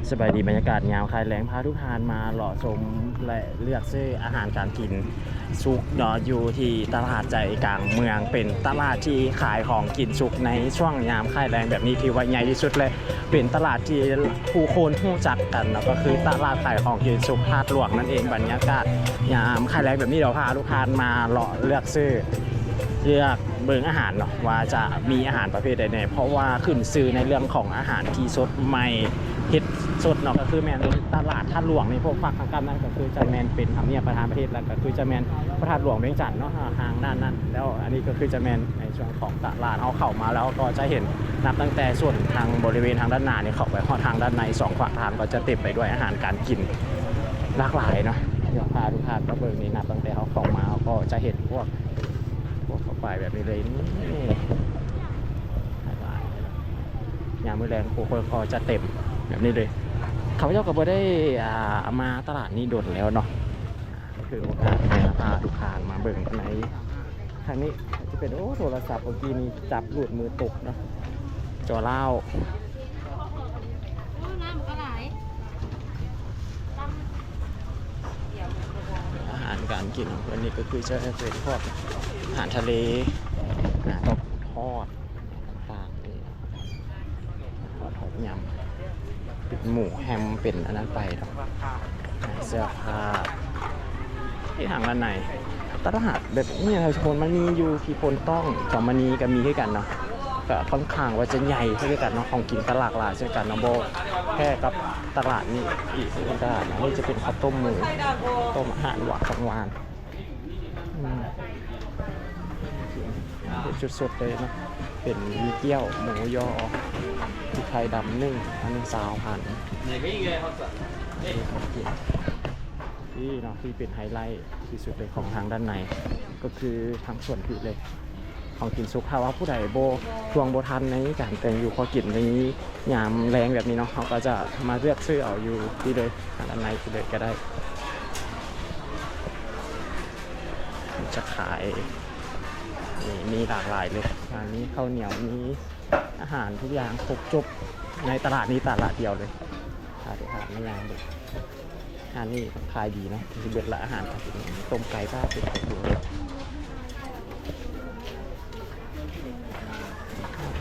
ສະບາຍດີ, ບັນຍາກາດຍາມຄ່ຳແລງ ພາທຸກທ່ານມາເລາະຊົມ ແລະ ເລືອກຊື້ອາຫານການກິນສຸກເນາະ ຢູ່ທີ່ຕະຫຼາດໃຈກາງເມືອງ. ເປັນຕະຫຼາດທີ່ຂາຍຂອງກິນສຸກໃນຊ່ວງຍາມຄ່ຳແລງແບບນີ້ ຖືວ່າໃຫຍ່ທີ່ສຸດ ແລະ ເປັນຕະຫຼາດທີ່ຜູ້ຄົນຮູ້ຈັກກັນເນາະ ກໍຄືຕະຫຼາດຂາຍຂອງກິນສຸກທາດຫຼວງນັ້ນເອງ. ບັນຍາກາດຍາມຄ່ຳແລງແບບນີ້ ດຽວພາທຸກທ່ານມາເລາະເລືອກຊື້ ເລືອກເບິ່ງອາຫານເນາະ ວ່າຈະມີອາຫານປະເພດໃດແດ່ ເພາະວ່າຂຶ້ນຊື່ໃນເລື່ອງຂອງອາຫານທີ່ສົດໃໝ່ ເຮັດສົດເນາະ. ກໍຄືແມ່ນຕະຫຼາດທາດຫຼວງນີ້ ພວກພາກທາງກ້ານນັ້ນ ກໍຄືຈະແມ່ນເປັນທຳນຽບປະທານປະເທດ ແລ້ວກໍຄືຈະແມ່ນພະທາດຫຼວງວຽງຈັນເນາະ ທາງດ້ານນັ້ນ. ແລ້ວອັນນີ້ກໍຄືຈະແມ່ນໃນຊ່ວງຂອງຕະຫຼາດ ເຮົາເຂົ້າມາແລ້ວກໍຈະເຫັນ ນັບຕັ້ງແຕ່ສ່ວນທາງບໍລິເວນທາງດ້ານໜ້ານີ້ ເຂົ້າໄປຮອດທາງດ້ານໃນ ສອງຂວາງທາງກໍຈະເຕັມໄປດ້ວຍອາຫານການກິນຫຼາກຫຼາຍເນາະ. ດຽວພາທຸກທ່ານມາເບິ່ງນີ້ ນັບຕັ້ງແຕ່ເຮົາເຂົ້າມາ ເຮົາກໍຈະເຫັນພວກ ພວກເຂົ້າໄປແບບນີ້ເລີຍ. ນີ້ ຫຼາຍໆ ຍາມມື້ແລງຜູ້ຄົນກໍຈະເຕັມແບບນີ້ເລີຍ. ຂ້າພະເຈົ້າກໍບໍ່ໄດ້ ອ່າ ມາຕະຫຼາດນີ້ດົນແລ້ວເນາະ ຖືໂອກາດໃຫ້ພາທຸກທ່ານມາເບິ່ງໃນທາງນີ້ ຈະເປັນ ໂອ້ ໂທລະສັບ ເມື່ອກີ້ນີ້ຈັບຫຼຸດມືຕົກເນາະ ຈໍລາວ. ອາຫານການກິນຂອງເພິ່ນນີ້ກໍຄືຈະເປັນພວກອາຫານທະເລ ອາຫານທອດ ຕ່າງໆ ນີ້ ທອດ ທອດຍຳ ເປັນໝູແຮມ ເປັນອັນນັ້ນໄປເນາະ ເສື້ອຜ້າ ທີ່ທາງດ້ານໃນ ຕະຫຼາດແບບນີ້ ທຸກຄົນ ມັນມີຢູ່ທີ່ໂພນຕ້ອງ ສອງມະນີກໍມີຄືກັນເນາະ ກໍຄ່ອນຂ້າງວ່າຈະໃຫຍ່ຄືກັນເນາະ ຂອງກິນກໍຫຼາກຫຼາຍຄືກັນເນາະ ບໍ່ແພ້ກັບຕະຫຼາດນີ້ອີກ. ຕະຫຼາດນີ້ຈະເປັນເຂົ້າຕົ້ມໝູ ຕົ້ມອາຫານຫວານ ຂອງຫວານ ອືມ ເປັນຊຸດໆ ເລີຍເນາະ ເປັນມີກ້ຽວ ໝູຢໍ ພິກໄທດຳໜຶ່ງ ອັນນີ້ຊາວພັນ ນີ້ເນາະ ທີ່ເປັນໄຮໄລທີ່ສຸດເລີຍຂອງທາງດ້ານໃນ ກໍຄືທາງສ່ວນພີ້ເລີຍ ຂອງກິນສຸກ. ຖ້າວ່າຜູ້ໃດບໍ່ ຊ່ວງບໍ່ທັນໃນການແຕ່ງຢູ່ພໍກິນໃນຍາມແລງແບບນີ້ເນາະ ເຮົາກໍຈະມາເລືອກຊື້ເອົາຢູ່ພີ້ເລີຍ ທາງດ້ານໃນພີ້ເລີຍກໍໄດ້. ຈະຂາຍ ມີ ມີຫຼາກຫຼາຍເລີຍ ມີເຂົ້າໜຽວ ມີອາຫານທຸກຢ່າງຄົບຈົບໃນຕະຫຼາດນີ້ຕະຫຼາດດຽວເລີຍ. ພາທຸກທ່ານມາຍ່າງເບິ່ງ ຮ້ານນີ້ຂາຍດີເນາະ ເບິດລະອາຫານການກິນ ຕົ້ມໄກ່ ປາ ເປັນຂອງກິນເບິດ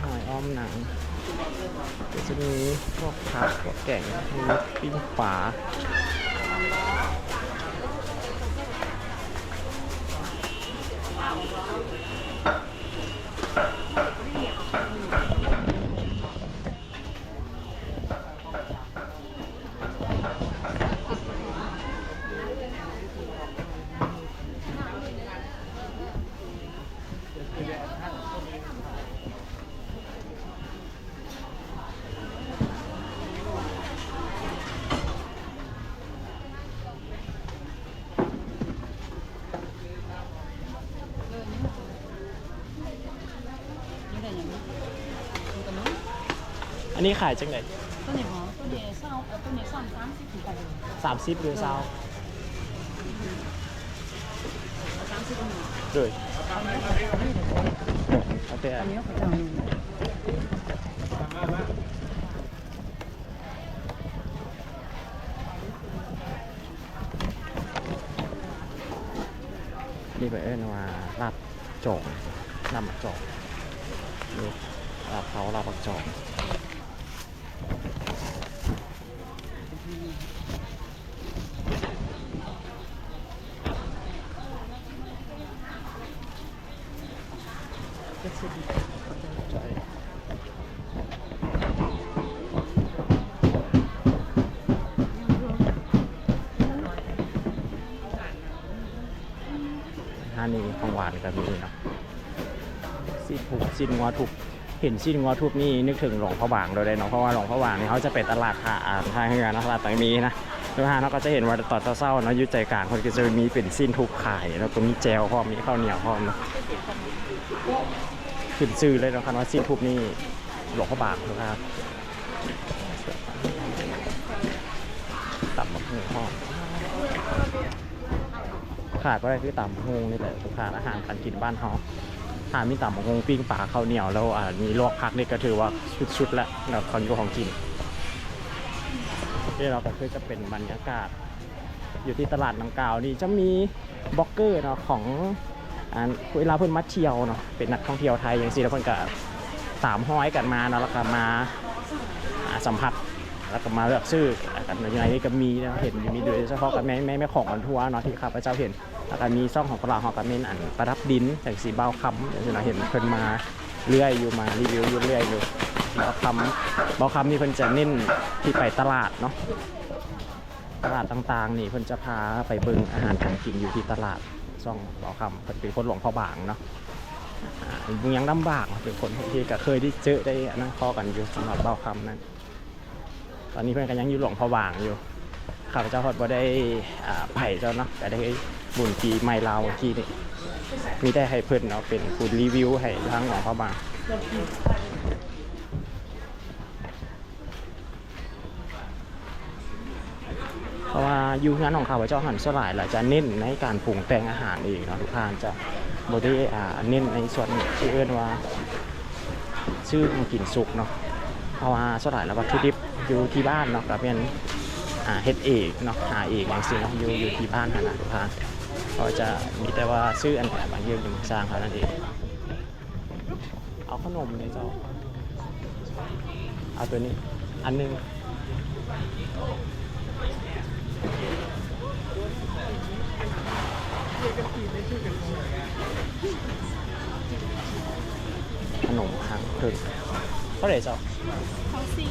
ຫອຍອ້ອມໜັງ ກໍຈະມີພວກຜັກ ພວກແກງ ມີປີ້ງປາ. ອັນນີ້ຂາຍຈັ່ງໃດ? ຕົວນີ້ຫວາ? ຕົວນີ້ຊາວ ເອີ ຕົວນີ້ຊາວ ສາມສິບຄືກັນ ສາມສິບ ຫຼື ຊາວ? ສາມສິບ ໂດຍ ເອົາແຕ່ ອັນນີ້ເຂົາເຈົ້າ ນີ້ເພິ່ນເອີ້ນວ່າລາບຈອງ ລາບໝາກຈອງ ນີ້ລາບເຂົາ ລາບໝາກຈອງ. ຮ້ານນີ້ຂອງຫວານກໍມີເນາະ ຊີ້ນທຸບ ຊີ້ນງົວທຸບ. ເຫັນຊີ້ນງົວທຸບນີ້ນຶກເຖິງຫຼວງພະບາງໂດຍເດເນາະ ເພາະວ່າຫຼວງພະບາງນີ້ເຮົາຈະໄປຕະຫຼາດທ່າ ອ່າ ທ່າເຮືອເນາະ ຕະຫຼາດຕັງມີນະ ແລ້ວຮ້ານເຮົາກໍຈະເຫັນວ່າຕອນເຊົ້າໆເນາະ ຢູ່ໃຈກາງເພິ່ນກໍຈະມີເປັນຊີ້ນທຸບຂາຍ ແລ້ວກໍມີແຈ່ວພ້ອມ ມີເຂົ້າໜຽວພ້ອມເນາະ ຂຶ້ນຊື່ເລີຍເນາະ ຄັນວ່າຊີ້ນທຸບນີ້ຫຼວງພະບາງເນາະ. ຕຳບັກຫຸ່ງພ້ອມ. ຂາດບໍ່ໄດ້ຄືຕຳບັກຫຸ່ງນີ້ແຫຼະ ທຸກທ່ານ ອາຫານການກິນບ້ານເຮົາ ຖ້າມີຕຳບັກຫຸ່ງ ປີ້ງປາ ເຂົ້າໜຽວ ແລ້ວ ອ່າ ມີລວກຜັກນີ້ກໍຖືວ່າສຸດໆແລ້ວ ແລ້ວຂອງຢູ່ຂອງກິນ. ນີ້ເນາະ ກໍຄືຈະເປັນບັນຍາກາດຢູ່ທີ່ຕະຫຼາດດັ່ງກ່າວນີ້ ຈະມີບລັອກເກີເນາະ ຂອງ ອັນ ເວລາເພິ່ນມາທ່ຽວເນາະ ເປັນນັກທ່ອງທ່ຽວໄທຈັ່ງຊີ້ ແລ້ວເພິ່ນກໍຕາມຮອຍກັນມາເນາະ ແລ້ວກໍມາ ອ່າ ສຳຜັດ ແລ້ວກໍມາເລືອກຊື້ກັນ. ຢູ່ໃນນີ້ກໍມີເນາະ ເຫັນຢູ່ ມີໂດຍສະເພາະກັບແມ່ ແມ່ ແມ່ຂອງອອນທົວເນາະ ທີ່ຂ້າພະເຈົ້າເຫັນ ແລ້ວກໍມີຊ່ອງຂອງພວກເຮົາ ເຮົາກໍແມ່ນ ອັນ ປະດັບດິນ ຈັ່ງຊີ້ ບ່າວຄຳ ຈັ່ງຊີ້ເນາະ ເຫັນເພິ່ນມາເລື້ອຍຢູ່ ມາຣີວິວຢູ່ເລື້ອຍຢູ່. ບ່າວຄຳ ບ່າວຄຳນີ້ເພິ່ນຈະເນັ້ນທີ່ໄປຕະຫຼາດເນາະ ຕະຫຼາດຕ່າງໆນີ້ ເພິ່ນຈະພາໄປເບິ່ງອາຫານການກິນຢູ່ທີ່ຕະຫຼາດ. ຊ່ອງບ່າວຄຳ ເພິ່ນເປັນຄົນຫຼວງພະບາງເນາະ ອ່າ ເມືອງລຳບາກ ເປັນຄົນທີ່ກໍເຄີຍໄດ້ເຈີໄດ້ອັນນັ້ນພໍ້ກັນຢູ່ ສຳລັບບ່າວຄຳນັ້ນ. ຕອນນີ້ເພິ່ນກໍຍັງຢູ່ຫຼວງພະບາງຢູ່ ຂ້າພະເຈົ້າພັດບໍ່ໄດ້ ອ່າ ໄປເຈົ້າເນາະ ກໍໄດ້ບຸນປີໃໝ່ລາວເມື່ອກີ້ນີ້ ມີແຕ່ໃຫ້ເພິ່ນເນາະ ເປັນຜູ້ຣີວິວໃຫ້ທາງຫຼວງພະບາງ. ເພາະວ່າຢູ່ເຮືອນຂອງຂ້າພະເຈົ້າຫັ້ນ ສ່ວນຫຼາຍແລ້ວຈະເນັ້ນໃນການປຸງແຕ່ງອາຫານເອງເນາະ ທຸກທ່ານ ຈະບໍ່ໄດ້ ອ່າ ເນັ້ນໃນສ່ວນທີ່ເອີ້ນວ່າຊື້ຂອງກິນສຸກເນາະ ເພາະວ່າສ່ວນຫຼາຍແລ້ວວັດຖຸດິບຢູ່ທີ່ບ້ານເນາະ ກໍແມ່ນ ອ່າ ເຮັດເອງເນາະ ຫາເອງຈັ່ງຊີ້ເນາະ ຢູ່ ຢູ່ທີ່ບ້ານຫັ້ນນະ ທຸກທ່ານ. ກໍຈະມີແຕ່ວ່າຊື້ອັນ ບາງຢ່າງສາງເທົ່ານັ້ນເອງ. ເອົາຂະໜົມເດ້ເຈົ້າ ເອົາໂຕນີ້ອັນໜຶ່ງ. ຂະໜົມຫາງເຖິງເທົ່າໃດເຈົ້າ? ຊາວສີ່.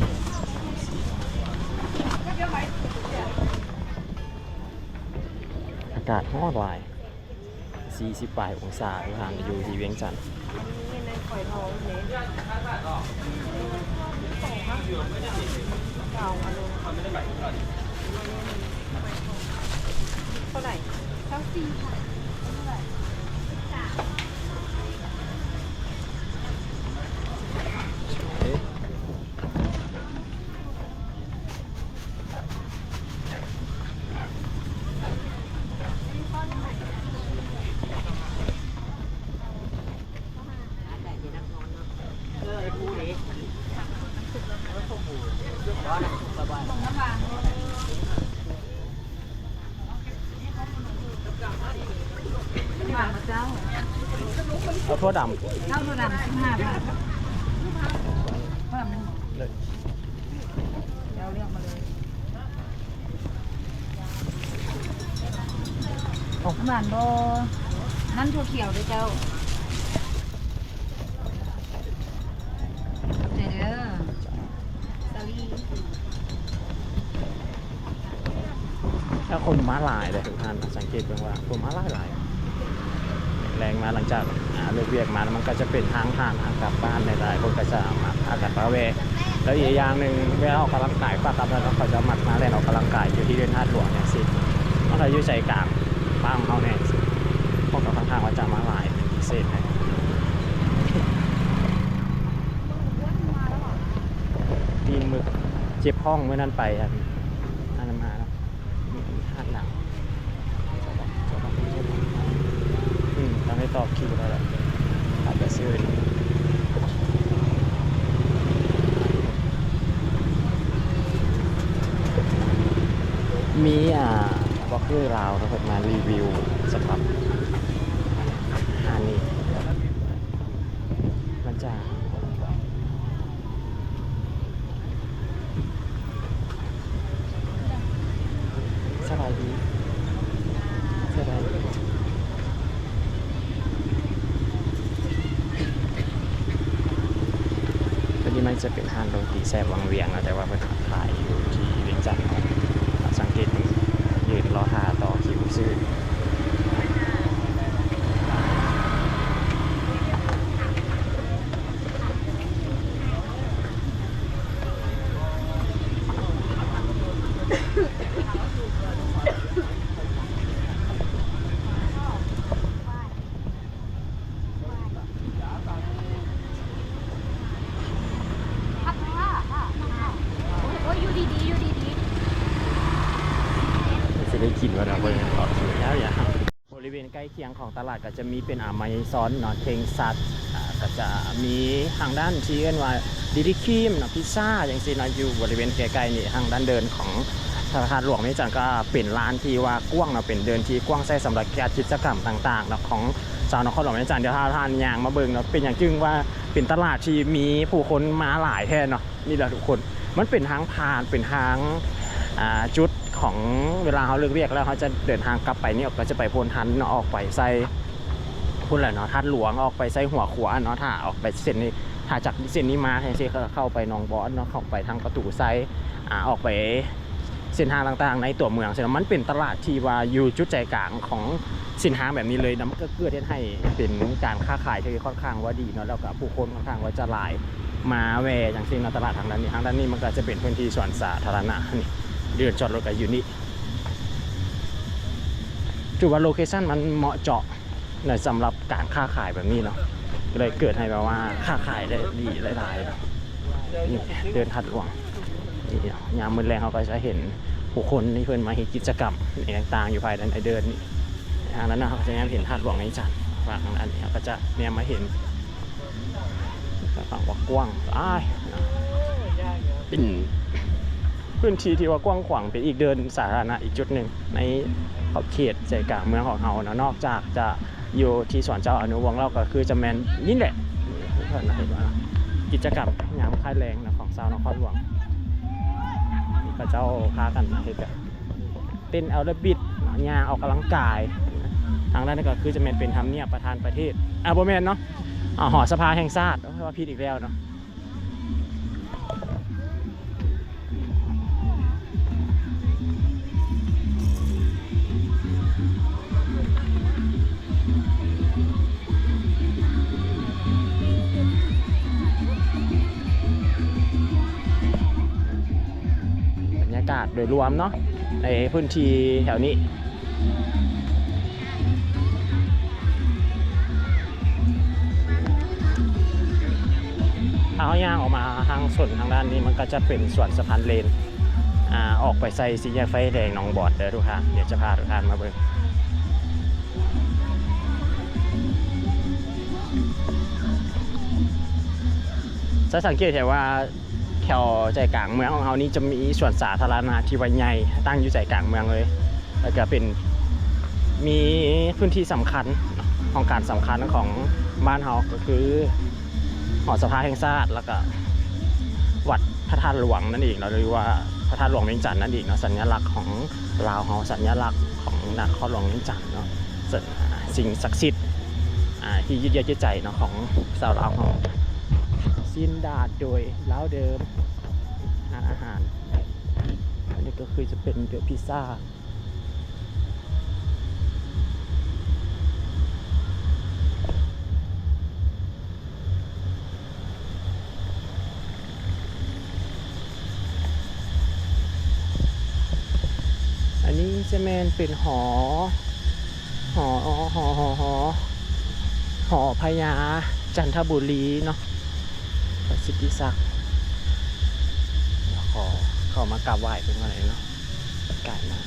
ອາກາດຮ້ອນຫຼາຍ. ສີ່ສິບປາຍອົງສາ ຢູ່ທາງ ຢູ່ທີ່ວຽງຈັນ. ອັນນີ້ແມ່ນໄດ້ໄຂ່ທອງເດ້ ເທົ່າໃດ? ຊາວສີ່. ເອົາຖົ່ວດຳ. ເຈົ້າຖົ່ວດຳສິບຫ້າບາດ. ເພີ່ມໜຶ່ງ. ເຈົ້າເລືອກມາເລີຍ. ເອົາ ຫວານບໍ່? ນັ້ນຖົ່ວຂຽວເດ້ເຈົ້າ. ຂອບໃຈເດີ. ສາລີ. ແລ້ວຄົນມາຫຼາຍເດ້ທຸກທ່ານ ສັງເກດເບິ່ງວ່າຄົນມາຫຼາຍໆ ແລງມາ ຫຼັງຈາກ ອ່າ ເລີກວຽກມາ ມັນກໍຈະເປັນທາງຜ່ານ ທາງກັບບ້ານ ຫຼາຍໆຄົນກໍຈະມາພາກັນມາແວ່. ແລ້ວອີກຢ່າງໜຶ່ງ ເວລາອອກກຳລັງກາຍ ພາກັບນັ້ນ ເຂົາຈະມັກມາແລ່ນອອກກຳລັງກາຍຢູ່ທີ່ເດີ່ນທາດຫຼວງຈັ່ງຊີ້ ມັນກໍຢູ່ໃຈກາງບ້ານຂອງເຮົາແນ່ ເຂົາກໍຄ່ອນຂ້າງວ່າຈະມາຫຼາຍເປັນພິເສດແນ່. ປີ້ງໝຶກເຈັບທ້ອງມື້ນັ້ນໄປ ອັນ ອັນນັ້ນມາເນາະ ຮ້ານໜັງ ອືມ ຕ້ອງໄດ້ຕໍ່ຄິວແລ້ວແຫຼະ ອາດຈະຊື້. ມີ ອ່າ ບລັອກເກີລາວເນາະ ເພິ່ນມາຣີວິວສະພາບຮ້ານນີ້ ມັນຈະ ສະບາຍດີ ສະບາຍດີ. ອັນນີ້ມັນຈະເປັນຮ້ານໂລຕີແຊບວັງວຽງເນາະ ແຕ່ວ່າເພິ່ນຂາຍຢູ່ທີ່ວຽງຈັນເນາະ ສັງເກດເບິ່ງ ຢືນລໍຖ້າຕໍ່ຄິວຊື້. ໂອ້ຍ ຢູ່ດີໆ ຢູ່ດີໆ ຊິໄດ້ກິນບໍ່ເນາະ ເບິ່ງຕໍ່ຄິວຍາວໆ. ບໍລິເວນໃກ້ຄຽງຂອງຕະຫຼາດກໍຈະມີເປັນ ອາ ໄມຊອນເນາະ ເທັງຊັດ ອາ ກໍຈະມີທາງດ້ານທີ່ເອີ້ນວ່າ Dairy Cream ເນາະ ພິຊຊາ ຈັ່ງຊີ້ເນາະ ຢູ່ບໍລິເວນໃກ້ໆນີ້. ທາງດ້ານເດີ່ນຂອງພະທາດຫຼວງວຽງຈັນກໍເປັນລານທີ່ວ່າກວ້າງເນາະ ເປັນເດີ່ນທີ່ກວ້າງໃຊ້ສຳລັບກິດຈະກຳຕ່າງໆເນາະ ຂອງຊາວນະຄອນຫຼວງວຽງຈັນ. ດຽວຖ້າທ່ານຍ່າງມາເບິ່ງເນາະ ເປັນຫຍັງຈຶ່ງວ່າເປັນຕະຫຼາດທີ່ມີຜູ້ຄົນມາຫຼາຍແທ້ເນາະ. ນີ້ແຫຼະທຸກຄົນ ມັນເປັນທາງຜ່ານ ເປັນທາງ ອ່າ ຈຸດຂອງເວລາເຮົາເລີກວຽກແລ້ວ ເຮົາຈະເດີນທາງກັບໄປນີ້ ກໍຈະໄປໂພນທັນເນາະ ອອກໄປໃສ່ພຸ້ນແຫຼະເນາະ ທາດຫຼວງ ອອກໄປໃສ່ຫົວຂົວເນາະ. ຖ້າອອກໄປເສັ້ນນີ້ ຖ້າຈາກເສັ້ນນີ້ມາ ຈັ່ງຊີ້ ເຂົ້າໄປໜອງບອນເນາະ ເຂົ້າໄປທາງປະຕູໄຊ ອ່າ ອອກໄປເສັ້ນທາງຕ່າງໆໃນຕົວເມືອງຊີ້ເນາະ. ມັນເປັນຕະຫຼາດທີ່ວ່າຢູ່ຈຸດໃຈກາງຂອງ ເສັ້ນທາງແບບນີ້ເລີຍນະ ມັນກໍເກີດເຮັດໃຫ້ເປັນການຄ້າຂາຍທີ່ຂ້ອນຂ້າງວ່າດີເນາະ ແລ້ວກໍຜູ້ຄົນຂ້ອນຂ້າງວ່າຈະຫຼາຍມາແວ່ຈັ່ງຊີ້ເນາະ. ຕະຫຼາດທາງດ້ານນີ້ ທາງດ້ານນີ້ມັນກໍຈະເປັນພື້ນທີ່ສວນສາທາລະນະນີ້ ເດີ່ນຈອດລົດກໍຢູ່ນີ້. ຖືວ່າໂລເຄຊັນມັນເໝາະເຈາະໃນສຳລັບການຄ້າຂາຍແບບນີ້ເນາະ ກໍເລີຍເກີດໃຫ້ແບບວ່າຄ້າຂາຍໄດ້ດີຫຼາຍໆເນາະ. ນີ້ເດີ່ນທາດຫຼວງ ນີ້ເນາະ ຍາມມື້ແລງເຮົາກໍຈະເຫັນຜູ້ຄົນທີ່ເພິ່ນມາເຮັດກິດຈະກຳອີ່ຫຍັງຕ່າງໆຢູ່ພາຍໃນເດີ່ນນີ້. ທາງນັ້ນນະ ເຮົາກໍຈະແນມເຫັນທາດຫຼວງວຽງຈັນ ຝັ່ງທາງດ້ານນີ້ເຮົາກໍຈະແນມມາເຫັນ ກວ້າງຫຼາຍ ເປັນພື້ນທີ່ທີ່ວ່າກວ້າງຂວາງ ເປັນອີກເດີ່ນສາທາລະນະອີກຈຸດໜຶ່ງໃນຂອບເຂດໃຈກາງເມືອງຂອງເຮົາເນາະ. ນອກຈາກຈະ ຢູ່ທີ່ສວນເຈົ້າອະນຸວົງ ແລ້ວກໍຄືຈະແມ່ນນີ້ແຫຼະ ເພິ່ນເຮັດວ່າກິດຈະກຳຍາມຄ້າຍແລງນະ ຂອງຊາວນະຄອນຫຼວງ ເຂົາເຈົ້າພາກັນເຮັດແບບເຕັ້ນແອໂຣບິກ ຍ່າງອອກກຳລັງກາຍ. ທາງດ້ານນີ້ກໍຄືຈະແມ່ນເປັນທຳນຽບປະທານປະເທດ ອ່າ ບໍ່ແມ່ນເນາະ ອ່າ ຫໍສະພາແຫ່ງຊາດ ເອີ ວ່າຜິດອີກແລ້ວເນາະ. ບັນຍາກາດໂດຍລວມເນາະ ໃນພື້ນທີ່ແຖວນີ້ ຖ້າເຮົາຍ່າງອອກມາທາງສົນທາງດ້ານນີ້ ມັນກໍຈະເປັນສວນສະພານເລນ ອ່າ ອອກໄປໃສ່ສີ່ແຍກໄຟແດງໜອງບອນເດີທຸກທ່ານ. ດຽວຈະພາທຸກທ່ານມາເບິ່ງ ຈະສັງເກດເຫັນວ່າ ແຖວໃຈກາງເມືອງຂອງເຮົານີ້ຈະມີສວນສາທາລະນະທີ່ວ່າໃຫຍ່ ຕັ້ງຢູ່ໃຈກາງເມືອງເລີຍ ແລ້ວກະເປັນ ມີພື້ນທີ່ສຳຄັນເນາະ ຫ້ອງການສຳຄັນຂອງບ້ານເຮົາກໍຄືຫໍສະພາແຫ່ງຊາດ ແລ້ວກະວັດພະທາດຫຼວງນັ້ນເອງເນາະ ຫຼືວ່າພະທາດຫຼວງວຽງຈັນນັ້ນເອງເນາະ. ສັນຍາລັກຂອງລາວເຮົາ ສັນຍາລັກຂອງນະຄອນຫຼວງວຽງຈັນເນາະ ສ- ສິ່ງສັກສິດ ອ່າ ທີ່ຍຶດເຫຍື້ອຈິດໃຈເນາະ ຂອງຊາວລາວເຮົາ. ຊີ້ນດາດໂດຍລາວເດີມ ຮ້ານອາຫານ ອັນນີ້ກໍຄືຈະເປັນເດີພິຊຊາ. ອັນນີ້ຈະແມ່ນເປັນຫໍ ຫໍ ຫໍ ຫໍ ຫໍ ຫໍພະຍາຈັນທະບູລີເນາະ ປະສິດທິສັກ. ດຽວຂໍເຂົ້າມາກາບໄຫວ້ເພິ່ນກ່ອນເນາະ ກາຍມາ.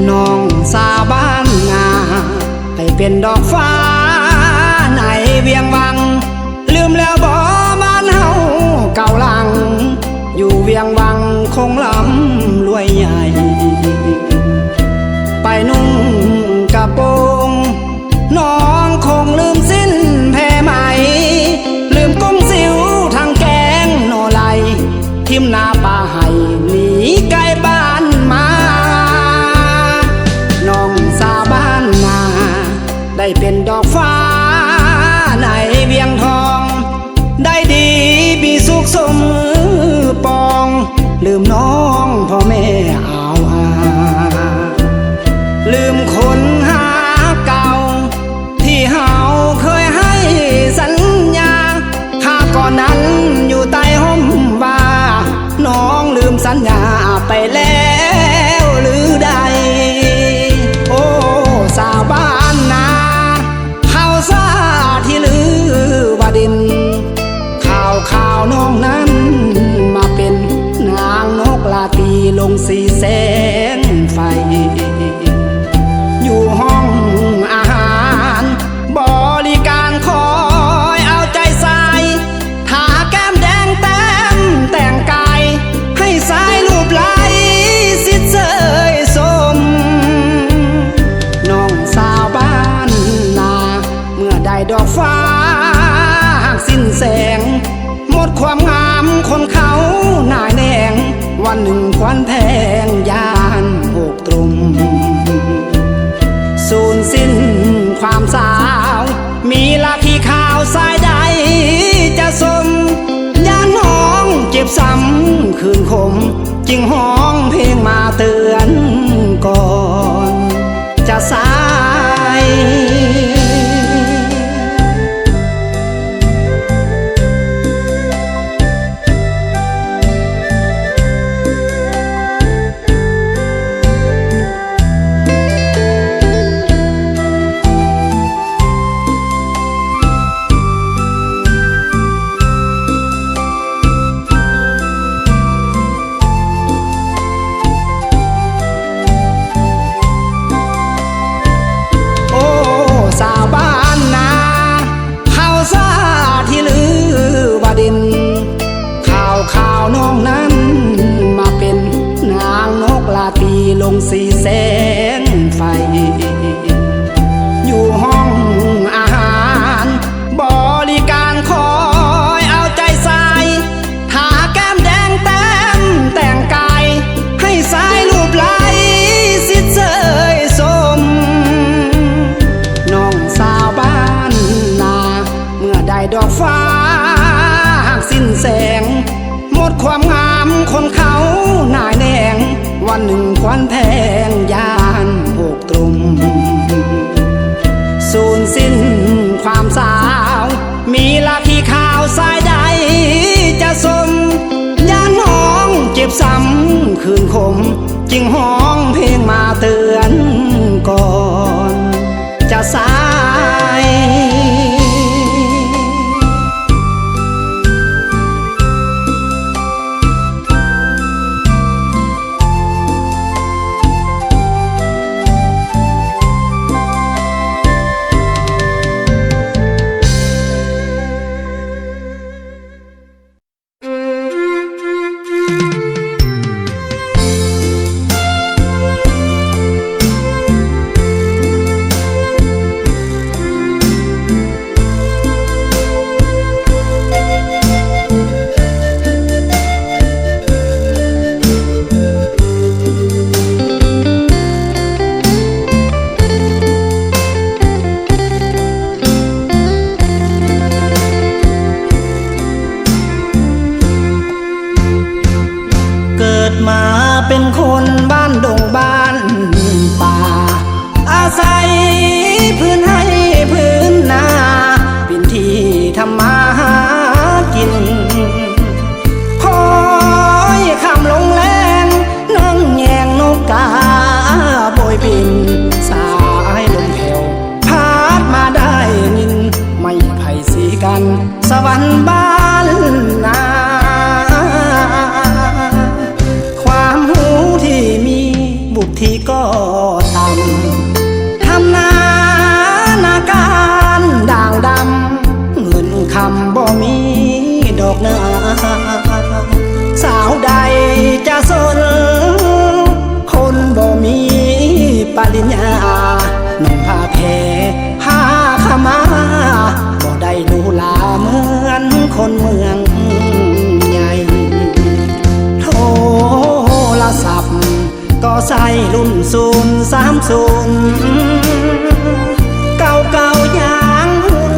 ນ້ອງສາວບ້ານນາ ໄປເປັນດອກຟ້າໃນວຽງວັງ ລືມແລ້ວບໍ່ບ້ານເຮົາເກົ່າຫຼັງ ຢູ່ວຽງວັງຄົງລ່ຳລວຍໃຫຍ່ ໄປນຸ່ງກະໂປງ ນ້ອງຄົງລືມສິ້ນແພໄໝ ລືມກົງສິວທາງແກງໜໍ່ໄຫຼ ຖິ້ມໜ້າປ່າໄຮ່ໜີໄກບ້ານມາ ນ້ອງສາວບ້ານນາ ໄດ້ເປັນດອກຟ້າໃນວຽງທອງ ໄດ້ດີມີສຸກສົມປອງ ລືມນ້ອງພໍ່ແມ່ອາວຫາ ດອກຟ້າຫາກສິ້ນແສງ ໝົດຄວາມງາມຄົນເຂົາໜ້າແໜງ ວັນໜຶ່ງຄວັນແພງຢ້ານໂຫກ ຕຣົມ ສູນສິ້ນຄວາມສາວ ມີລາຄີຂາວສາຍໃດຈະສົມ ຢ້ານນ້ອງເຈັບຊ້ຳຄືນຂົມ ຈຶ່ງຮ້ອງເພງມາເຕືອນກ່ອນຈະສາຍ. ໂອ້ ຊາວບ້ານນາ ເຂົາສາທີ່ລືວ່າເດັ່ນ ຂ່າວຂາວນ້ອງນັ້ນມາເປັນ ນາງນົກລາຕີລົງສີແສງໄຟ ຢູ່ຫ້ອງອາຫານ ບໍລິການຄອຍເອົາໃຈໃສ່ ທາແກ້ມແດງແຕ້ມແຕ່ງກາຍ ໃຫ້ຊາຍຮູບໄລ້ຊິດເຊີຍຊົມ ນ້ອງສາວບ້ານນາ ເມື່ອໃດດອກຟ້າຫາກສິ້ນແສງ ໝົດຄວາມງາມຄົນເຂົາໜ້າແໜງ ວັນໜຶ່ງຄວັນແພງຢ້ານໂຫກ ຕຣົມ ສູນສິ້ນຄວາມສາວ ມີລາຄີຂາວສາຍໃດຈະສົມ ຢ້ານນ້ອງເຈັບຊ້ຳຄືນຂົມ ຈຶ່ງຮ້ອງເພງມາເຕືອນກ່ອນຈະສາຍ. ເກີດມາເປັນຄົນບ້ານດົງບ້ານປ່າ ອາໄສພື້ນໄຮ່ພື້ນນາ ເປັນທີ່ທຳມາຫາກິນ ຄອຍຄ່ຳລົງແລງ ນ້ອງແຍງນົກກາໂບຍບິນ ສາຍລົມແຜ່ວ ພັດມາໄດ້ຍິນ ໄມ້ໄຜ່ສີກັນ ສະຫວັນບ້ານນາ ຄວາມຮູ້ທີ່ມີ ວຸດທິກໍຕ່ຳ ທຳນານາການດ່າງດຳ ເງິນຄຳບໍ່ມີດອກນາ ສາວໃດຈະສົນ ຄົນບໍ່ມີປະລິນຍາ ໜຸ່ມຜ້າແພ ຜ້າຂາວມາ ບໍ່ໄດ້ຫຼູຫຼາເໝືອນຄົນເມືອງໃຫຍ່ ໂທລະສັບກໍໃຊ້ລຸ້ນສູນສາມສູນ ເກົ່າໆຢ່າງຮຸ່ນ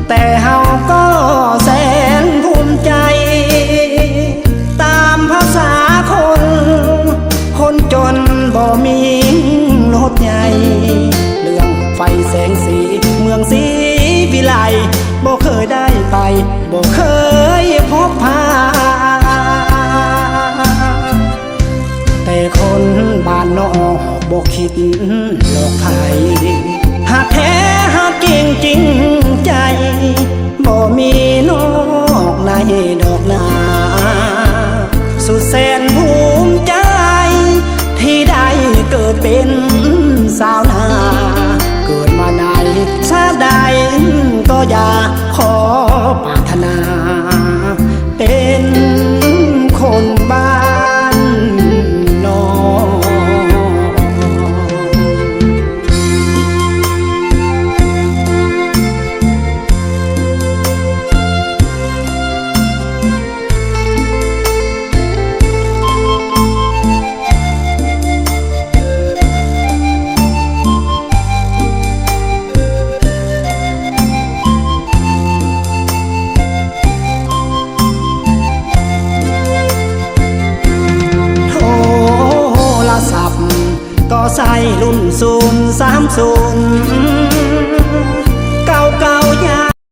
ແຕ່ເຮົາກໍແສນພູມໃຈ ຕາມພາສາຄົນ ຄົນຈົນບໍ່ມີລົດໃຫຍ່ ເລື່ອງໄຟແສງສີເມືອງສີວິໄລ ບໍ່ເຄີຍໄດ້ໄປ ບໍ່ເຄີຍພົບຜ່ານ ແຕ່ຄົນບ້ານນອກບໍ່ຄິດ ດອກໄຜ່ ຫາກແທ້ຫາກຈິງຈິງໃຈ ບໍ່ມີນອກໃນດອກນາ ສຸດແສນພູມໃຈ ທີ່ໄດ້ເກີດເປັນຊາວນາ ເກີດມາໃນຊາດໃດກໍຢ່າ ຂໍປາດຖະໜາ ເປັນຄົນບ້ານນອກ. ລຸ້ນສູນສາມສູນ